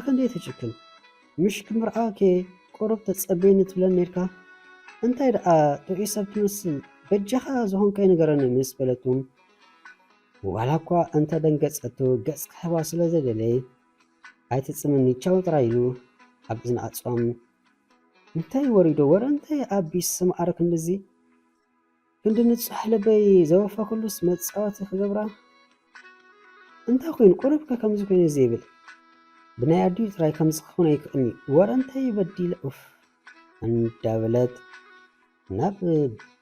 ክንደይ ትጭክን? ምሽ ክምርዓወኪ ቁሩብ ተጸበይኒ ትብለኒ ኔርካ። እንታይ ደኣ ጥዑይ ሰብ ትመስል፣ በጃኻ ዝኾንካዮ ንገረኒ ምስ በለቱ፣ ዋላ እኳ እንተ ደንገጸቱ፣ ገጽ ክህባ ስለ ዘደለየ፣ ኣይትጽምኒ ቻው ጥራይ ኢሉ ኣብ እዝና ኣጽዋም። እንታይ ወሪዶ ወረ እንታይ ኣቢስ ስምዓረ ክንድዚ? ክንዲ ንጹሕ ልበይ ዘወፈኩሉስ መጻወቲ ክገብራ? እንታይ ኮይኑ ቁሩብከ ከምዚ ኮይኑ ዘይብል? ብናይ ኣዲኡ ጥራይ ከምዚ ክኾን ኣይክእልን'ዩ። ወረ እንታይ በዲለ ኡፍ እንዳበለት ናብ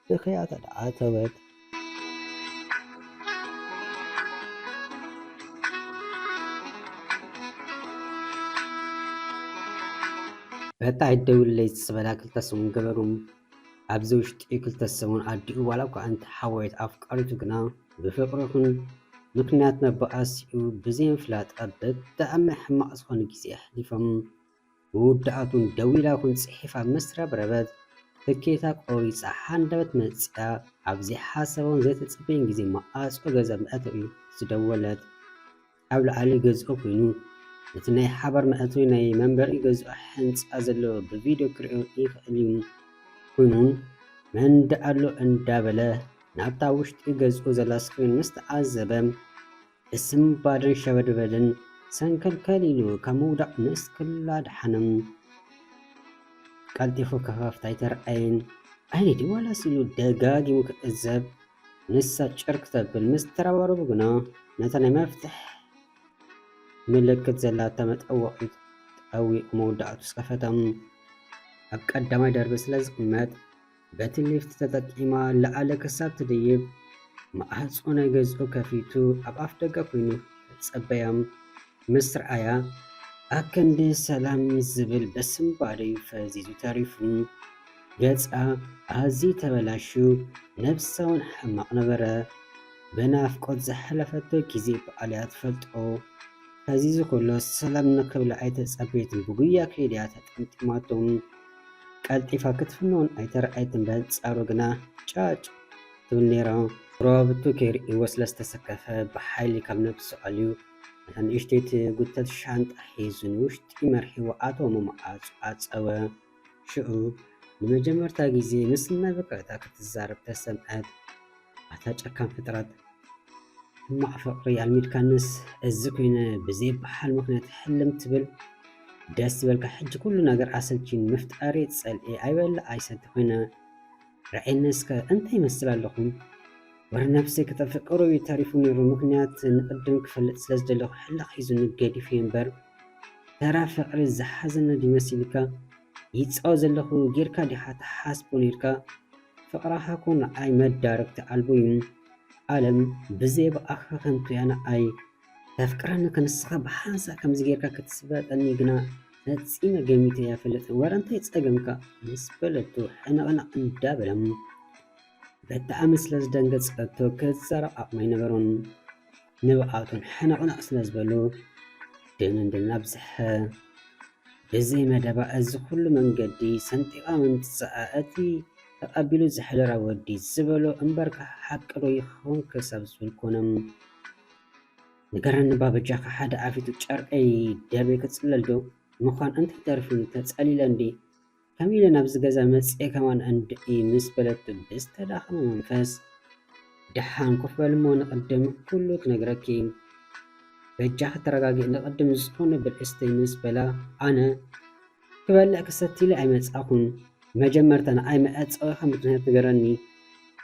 ብኽያታ ደኣ ኣተወት። በታ ኣይደውልለይ ዝበላ ክልተ ሰሙን ገበሩ። ኣብዚ ውሽጢ ክልተ ሰሙን ኣዲኡ ዋላ እኳ እንተሓወየት ኣፍቃሪቱ ግና ብፍቅሪ ይኹን ምኽንያት መባኣሲኡ ብዘይምፍላጣ ብጣዕሚ ሕማቕ ዝኾነ ግዜ ኣሕሊፎም። መወዳእቱን ደዊላ ይኹን ጽሒፋ ምስ ረብረበት ትኬታ ቆሪጻ ሃንደበት መጺኣ ኣብ ዘይሓሰቦን ዘይተጸበዮን ግዜ ማዕጾ ገዛ መእተዊ ዝደወለት። ኣብ ላዕሊ ገዝኦ ኮይኑ ነቲ ናይ ሓባር መእተዊ ናይ መንበሪ ገዝኦ ሕንጻ ዘሎ ብቪድዮ ክርእዮ ይኽእል እዩ። ኮይኑ መን ደኣ ኣሎ እንዳበለ ናብታ ውሽጢ ገዝኦ ዘላ ስክሪን ምስ ተዓዘበ ብስንባደን ሸበድበድን ሰንከልከል ኢሉ ካብ ምውዳቕ ንእስክላ ደሓነ። ቀልጢፉ ክኸፍት ኣይተረኣየን። ዓይኒ ድዩ ዋላስ ኢሉ ደጋጊሙ ክዕዘብ ንሳ ጭር ክተብል ምስ ተረባረቡ ግና ነታ ናይ መፍትሕ ምልክት ዘላታ መጠወቒት ጠዊቑ መወዳእቱ ከፈታ። ኣብ ቀዳማይ ደርቢ ስለ ዝቕመጥ በቲ ሊፍት ተጠቂማ ላዕሊ ክሳብ ትድይብ ማዕጾ ናይ ገዝኡ ከፊቱ ኣብ ኣፍ ደገ ኮይኑ ክጸበያ ምስ ረኣያ ኣክንዲ ሰላም ዝብል በስንባደዩ ፈዚዙ ተሪፉ። ገጻ ኣዝዩ ተበላሽዩ ነብሳ እውን ሕማቕ ነበረ። ብናፍቆት ዘሕለፈቶ ግዜ ባዕላ እያ ትፈልጦ። ፈዚዙ ከሎ ሰላም ንክብላ ኣይተጸበየትን ብጉያ ከይዳ እያ ተጠምጢማቶ። ቀልጢፋ ክትፍኖ እውን ኣይተረኣየትን በንጻሩ ግና ጫጭ ትብል ነይራ። ጎረባብቱ ከይርእይዎ ስለ ዝተሰከፈ ብሓይሊ ካብ ነብሱ ኣልዩ ነታ ንእሽተይ ትጉተት ሻንጣ ሒዙ ንውሽጢ መርሒዎ ኣተወ ማዕጾ ዓጸወ። ሽዑ ንመጀመርታ ግዜ ምስ እናበከታ ክትዛረብ ተሰምዐት። ኣታ ጨካን ፍጥረት፣ ሕማቕ ፍቕሪ ኣልሚድካንስ እዚ ኮይነ ብዘይበሃል ምኽንያት ሕልም ትብል ደስ ዝበልካ ሕጂ ኩሉ ነገር ኣሰልችዩኒ ምፍጣረይ ጸልኤ ኣይበልዕ ኣይሰቲ ኮይነ ረኣየኒ እስከ እንታይ ይመስል ኣለኹ ወረ ነብሰይ ክጠፍእ ቅሩብ እዩ ተሪፉ ነይሩ ምኽንያት ንቕድም ክፈልጥ ስለ ዝደለኹ ሕልኽ ሒዙኒ ገዲፈዮ እምበር ተራ ፍቕሪ ዝሓዘኒ ድዩ መሲልካ ይጻወ ዘለኹ ጌርካ ዲኻ ትሓስቦ ነይርካ ፍቕራኻ እኮ ንዓይ መዳርግቲ ኣልቦ እዩ። ኣለም ብዘይ ብኣኻ ከንቱ እያ ንዓይ ተፍቅረኒ ከ ንስኻ ብሓንሳእ ከምዚ ጌርካ ክትስበጠኒ ግና ፈጺመ ገሚተ እያ ፈልጥ ወረ እንታይ ጸገምካ ምስ በለቶ ሕንቕንቕ እንዳበለ ብጣዕሚ ስለ ዝደንገጸቶ ክዛረብ ዓቕሚ ኣይነበሮን። ንብዓቱን ሕንቕንቕ ስለ ዝበሉ ድንን ድንን ኣብዝሐ። ብዘይ መደባ እዚ ኩሉ መንገዲ ሰንጢቓ ምምጽኣ እቲ ተቐቢሉ ዘሕደራ ወዲ ዝበሎ እምበርካ ሓቂ ዶ ይኸውን ክሳብ ዝብል ኮነ። ንገረኒ እባ በጃኻ ሓደ ኣፊቱ ጨርቀይ ደርብየ ክጽለል ዶ ምዃን እንታይ ተሪፉኒ ተጸሊለ እንዲ ከም ኢለ ናብዚ ገዛ መጽየ ከማን እንድዒ ምስ በለቱ ብዝተዳኸመ መንፈስ ደሓን ኮፍ በልሞ ንቕድም ኩሉ ክነግረኪ በጃኺ ተረጋጊ ንቕድም ዝኾነ ብልዒ ስተይ ምስ በላ ኣነ ክበልዕ ክሰቲ ኢለ ኣይመጻኹን መጀመርታ ንዓይ መዕጸዊኻ ምኽንያት ንገረኒ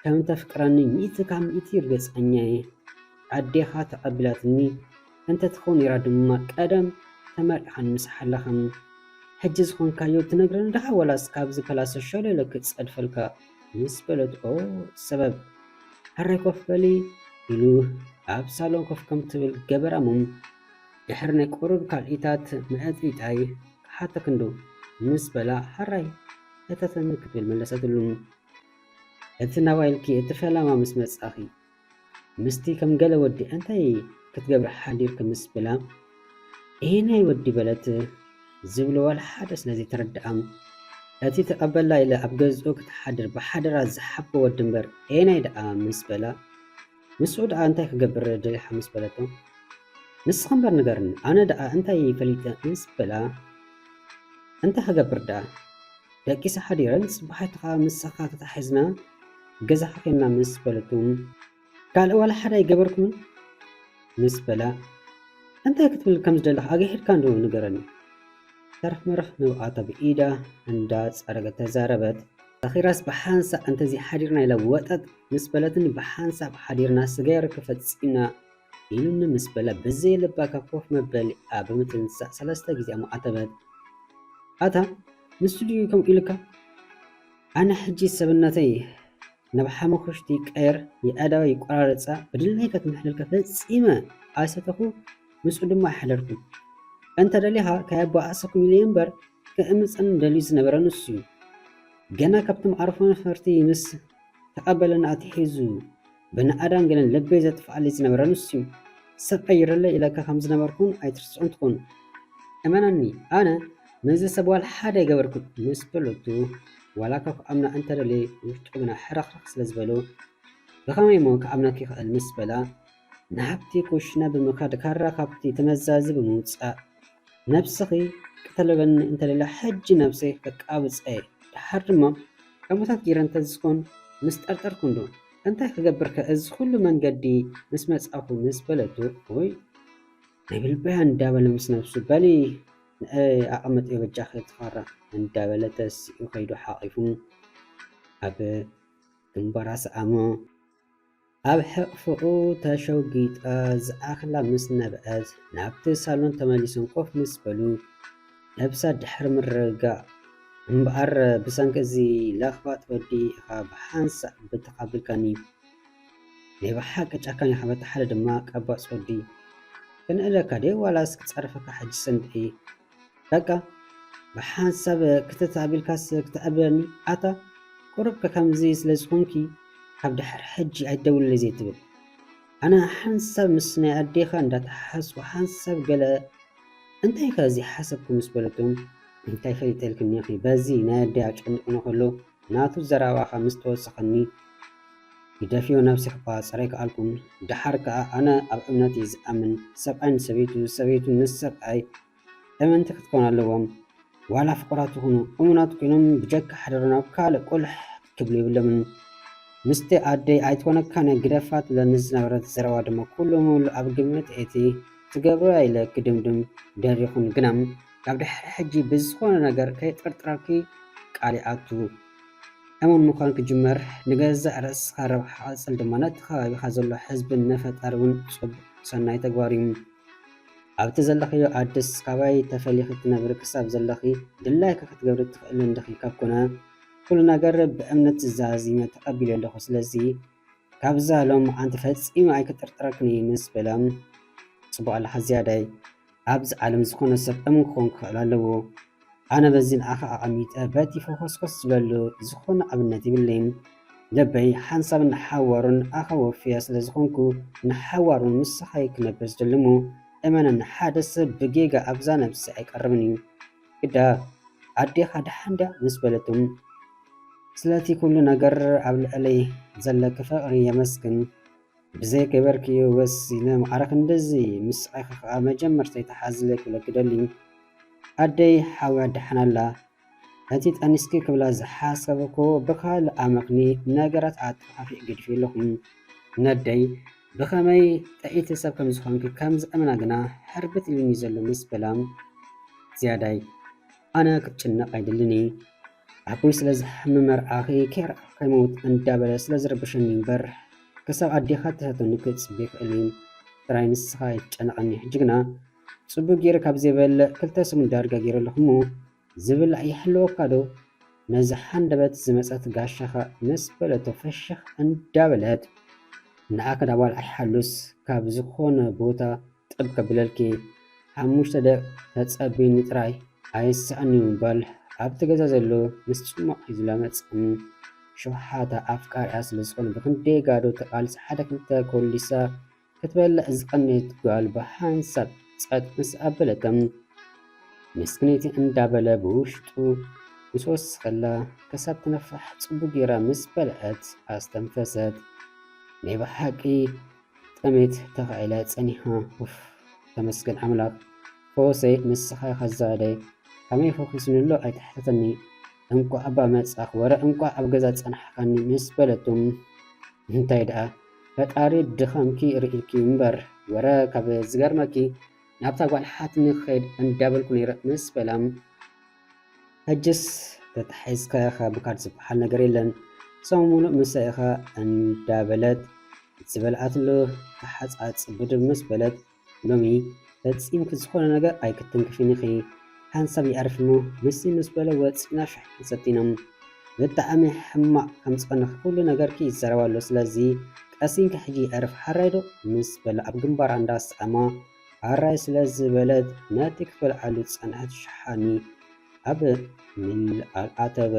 ከም ተፍቅረኒ ሚእቲ ካብ ሚእቲ ርግጸኛ እየ ኣዴኻ ተቐቢላትኒ እንተትኸውን ነይራ ድማ ቀደም ተመሪቓ ንምሳሕ ኣለኻ ሕጂ ዝኾንካዮ ትነግረኒ ዲኻ ወላስ ካብዚ ፓላሶ ሸለሎ ክጸድፈልካ ምስ በለቶ ሰበብ ሕራይ ኮፍ በሊ ኢሉ ኣብ ሳሎን ኮፍ ከም ትብል ገበራ እሞ ድሕሪ ናይ ቁሩብ ካልኢታት ምዕጥይጣይ ክሓተክን ዶ ምስ በላ ሕራይ ሕተተኒ ክትብል መለሰትሉ። እቲ ናባይ ኢልኪ እቲ ፈለማ ምስ መጻኺ ምስቲ ከም ገለ ወዲ እንታይ ክትገብሪ ሓዲርኪ ምስ በላ ኣየናይ ወዲ በለት ዝብሎ ዋላ ሓደ ስለ ዘይተረድኣ እቲ ተቐበላ ኢለ ኣብ ገዝኡ ክትሓድር ብሓደራ ዝሓቦ ወዲ እምበር ኣየናይ ደኣ ምስ በላ ንስኡ ደኣ እንታይ ክገብር ደሊኻ ምስ በለቶ ንስኻ እምበር ንገርኒ፣ ኣነ ደኣ እንታይ ፈሊጠ ምስ በላ፣ እንታይ ክገብር ደኣ፣ ደቂሰ ሓዲረን ጽባሒቱ ከኣ ምሳኻ ተታሒዝና ገዛኻ ኬንና ምስ በለቱ፣ ካልእ ዋላ ሓደ ኣይገበርኩምን ምስ በላ፣ እንታይ ክትብል ከም ዝደለኻ ኣግሒድካ እንዶ ንገረኒ። ተረፍ መረፍ ንብዓታ ብኢዳ እንዳ ጸረገት ተዛረበት። ሰኺራስ ብሓንሳእ እንተዚ ሓዲርና ኢላ ወጠጥ ምስ በለትኒ፣ ብሓንሳብ ሓዲርና ስጋይ ርክብ ፈጺምና ኢሉኒ ምስ በለ፣ ብዘይ ልባ ካብ ኮፍ መበሊኣ ብምትንሳእ ሰለስተ ግዜ ኣማዕተበት። ኣታ ንሱ ድዩ ከምኡ ኢልካ? ኣነ ሕጂ ሰብነተይ ናብ ሓሙኽሽቲ ቀየር፣ የኣዳወይ ይቆራረጻ፣ ብድላይካ ትምሕለልካ ፈጺመ ኣይሰተኹ፣ ምስኡ ድማ ኣይሓደርኩን። እንተ ደሊኻ ከየባኣሰኩም ኢለ እምበር፣ ክእምጸኒ ደልዩ ዝነበረ ንሱ እዩ። ገና ካብቲ መዓርፎ ነፈርቲ ምስ ተቐበለኒ ኣትሒዙ ብንኣዳን ገለን ልበይ ዘጥፍኣለይ ዝነበረ ንሱ እዩ። ሰብ ቀይረለይ ኢለካ ከም ዝነበርኩን ኣይትርስዖን ትኾኑ። እመነኒ፣ ኣነ ምስዚ ሰብ ዋላ ሓደ ኣይገበርኩን ምስ በለቱ፣ ዋላ እኳ ክኣምና እንተደልየ፣ ውሽጡ ግና ሕርኽርኽ ስለ ዝበሎ፣ ብኸመይ እሞ ክኣምነኪ ይኽእል ምስ በላ፣ ናብቲ ኩሽና ብምኻድ ካራ ካብቲ ተመዛዚ ብምውጻእ፣ ነብስኺ ቅተለበኒ እንተደልያ ሕጂ ነብሰይ ከቃብጸ እየ። ደሓር ድማ ከምኡታት ገይረ እንተዝኾን ምስ ጠርጠርኩ እንዶ፣ እንታይ ክገብር ከ እዚ ኩሉ መንገዲ ምስ መጻኹ ምስ በለቱ፣ ወይ ናይ ብልበያ እንዳበለ ምስ ነብሱ፣ በሊ ንኣይ ኣቐምጥዮ በጃኺ ትፋራ እንዳበለ ተሲኡ ከይዱ ሓቒፉ ኣብ ግንባራ ሰኣሞ። ኣብ ሕቕፍኡ ተሸጒጣ ዝኣኽላ ምስ ነብዐት፣ ናብቲ ሳሎን ተመሊሶም ኮፍ ምስ በሉ፣ ነብሳ ድሕሪ ምርግጋእ፣ እምበኣር ብሰንኪ እዚ ለኽባጥ ወዲ ኢኻ ብሓንሳእ ብትኽ ኣቢልካኒ። ናይ ብሓቂ ጨካን ኢኻ፣ በቲ ሓደ ድማ ቀባጽ ወዲ። ክንእለካ ድየ ዋላስ ክጸርፈካ ሕጂ ሰንድዒ? በቃ ብሓንሳብ ክትት ኣቢልካስ ክትዕብለኒ? ኣታ ቁሩብ ከ ከምዚ ስለ ዝኾንኪ ካብ ድሕሪ ሕጂ ኣይትደውልለይ ዘይትብል። ኣነ ሓንሳብ ምስ ናይ ኣዴኻ እንዳተሓሓዝኩ ሓንሳብ ገለ እንታይ ከ ዘይሓሰብኩ ምስ በለቶም እንታይ ፈሊጠልክኒ ኢኺ በዚ ናይ ኣደይ ኣጨንቕኒ ከሎ ናቱ ዘረባኻ ምስ ተወሰኸኒ ግደፍዮ ነብሲ ክቆጻጸር ኣይከኣልኩን። ደሓር ከኣ ኣነ ኣብ እምነት እየ ዝኣምን፣ ሰብኣይ ንሰበይቱ፣ ሰበይቱ ንሰብኣይ እምንቲ ክትኮን ኣለዎም። ዋላ ፍቑራት ይኹኑ እሙናት ኮይኖም ብጀካ ሓደሩ ናብ ካልእ ቁልሕ ክብሉ የብሎምን። ምስቲ ኣደይ ኣይትኾነካን እያ ግደፋ ትብለኒ ዝነበረት ዘረባ ድማ ኩሉ ሙሉ ኣብ ግምት እቲ ትገብሮ ኢለ ክድምድም ደሪኹን ግና ካብ ድሕሪ ሕጂ ብዝኾነ ነገር ከይጥርጥረኪ ቃል ይኣቱ። እሙን ምዃን ክጅመር ንገዛእ ርእስኻ ረብሓ ቀጽል ድማ ነቲ ከባቢኻ ዘሎ ሕዝብን ንፈጣሪ እውን ጽቡቕ ሰናይ ተግባር እዩ። ኣብቲ ዘለኽዮ ዓድስ ካባይ ተፈሊኺ ትነብሪ ክሳብ ዘለኺ ድላይኪ ክትገብሪ ትኽእሊ እንድኺ ካብ ኮነ ኩሉ ነገር ብእምነት ዝዛዚመ ተቐቢለ ኣለኹ። ስለዚ ካብዛ ሎም ኣንቲ ፈጺመ ኣይክጥርጥረክን እየ ምስ በለ፣ ጽቡቕ ኣለኻ ዝያዳይ፣ ኣብዚ ዓለም ዝኾነ ሰብ እሙን ክኾን ክኽእል ኣለዎ። ኣነ በዚ ንዓኻ ኣቐሚጠ በቲ ፈኾስኮስ ዝበሉ ዝኾነ ኣብነት ይብለይን። ልበይ ሓንሳብ ንሓዋሩን ኣኻ ወፍያ ስለ ዝኾንኩ ንሓዋሩን ምሳኻ ክነብር ዝደሊ እሞ እመነኒ ሓደ ሰብ ብጌጋ ኣብዛ ነብሲ ኣይቀርብን እዩ። ግዳ ኣዴኻ ደሓን ድያ ምስ በለቶም ስለቲ ኩሉ ነገር ኣብ ልዕለይ ዘለኪ ፍቕሪ የመስግን። ብዘይ ገበርክዮ ወሲነ ማዕረ ክንድዚ ምስዓኺ ከኣ መጀመርታ ይተሓዝለይ ክብለኪ ደሊ። ኣደይ ሓውያ ደሓን ኣላ። እቲ ጠኒስኪ ክብላ ዝሓሰብኩ ብኻልእ ኣመኽኒ ነገራት ኣጠፋፊእ ገዲፈ ኣለኹ። ነደይ ብኸመይ ጥዕይቲ ሰብ ከም ዝኾንኪ ከም ዝኣምና ግና ሕርብት ኢሉኒ ዘሎ ምስ በላ ዝያዳይ ኣነ ክትጭነቕ ኣይደልን። ኣቦይ ስለ ዝሓምም መርዓኺ ከይረኣኹ ከይመውት እንዳበለ ስለ ዝረብሸኒ እምበር ክሳብ ኣዴኻ ትህተኒ ክጽበ ይኽእል እየ። ጥራይ ንስኻ ኣይትጨነቐኒ። ሕጂ ግና ጽቡቕ ገይረ ካብ ዘይበልዕ ክልተ ሰሙን ዳርጋ ገይረ ኣለኹ እሞ ዝብላዕ ይህልወካ ዶ? ነዚ ሃንደበት ዝመጸት ጋሻኻ ምስ በለቶ ፍሽኽ እንዳበለት ንኣኻ ዳባል ኣይሓሉስ ካብ ዝኾነ ቦታ ጠብ ከብለልኪ ሓሙሽተ ደቂቕ ተጸብይኒ ጥራይ ኣይስእን እዩ በል ኣብቲ ገዛ ዘሎ ምስ ጽሙቕ ሒዙላ መጸኒ። ሸውሓታ ኣፍቃሪኣ ስለ ዝኾነ ብኽንደይ ጋዶ ተቓልስ ሓደ ክልተ ኮሊሳ ክትበልዕ ዝቐነየት ጓል ብሓንሳብ ጸጥ ምስ ኣበለቶም ምስክነይቲ እንዳበለ ብውሽጡ ምስ ወሰኸላ ክሳብ ትነፍሕ ጽቡቕ ጌራ ምስ በልዐት ኣስተንፈሰት። ናይ ብሓቂ ጥሜት ተኻኢላ ጸኒሓ። ኡፍ፣ ተመስገን ኣምላኽ። ፈወሰይ ንስኻ ኢኻ ዝዛለይ፣ ከመይ ፈኺስንሎ ኣይትሕተተኒ። እንቋዕ እባ መጻኽ፣ ወረ እንቋዕ ኣብ ገዛ ጸናሕካኒ ምስ በለቱ፣ እንታይ ደኣ ፈጣሪ ድኻምኪ ርኢልኪ እምበር፣ ወረ ካብ ዝገርመኪ ናብታ ጓል ሓትኒ ክኸይድ እንዳበልኩ ነይረ ምስ በላ፣ ሕጅስ ተታሒዝካ ኢኻ፣ ምኻድ ዝበሃል ነገር የለን፣ ሰሙኑ ምሳይ ኢኻ እንዳበለት ዝበልኣትሉ ተሓጻጽ ብድብ ምስ በለት፣ ሎሚ ፈጺምኪ ዝኾነ ነገር ኣይክትንክፊን ኢኺ፣ ሓንሳብ የዕርፍ እሞ ምስቲ ምስ በለ ወጺና ሻሂ ክንሰቲ ኢና። ብጣዕሚ ሕማቕ ከም ዝቐነኺ ኩሉ ነገርኪ ይዛረብ ኣሎ፣ ስለዚ ቀሲንኪ ሕጂ የዕርፍ ሓራይ ዶ? ምስ በለ ኣብ ግንባራ እንዳሰዓማ ሓራይ ስለ ዝበለት ነቲ ክትበልዓሉ ዝጸንሐት ሸሓኒ ኣብ ምልኣል ኣተወ።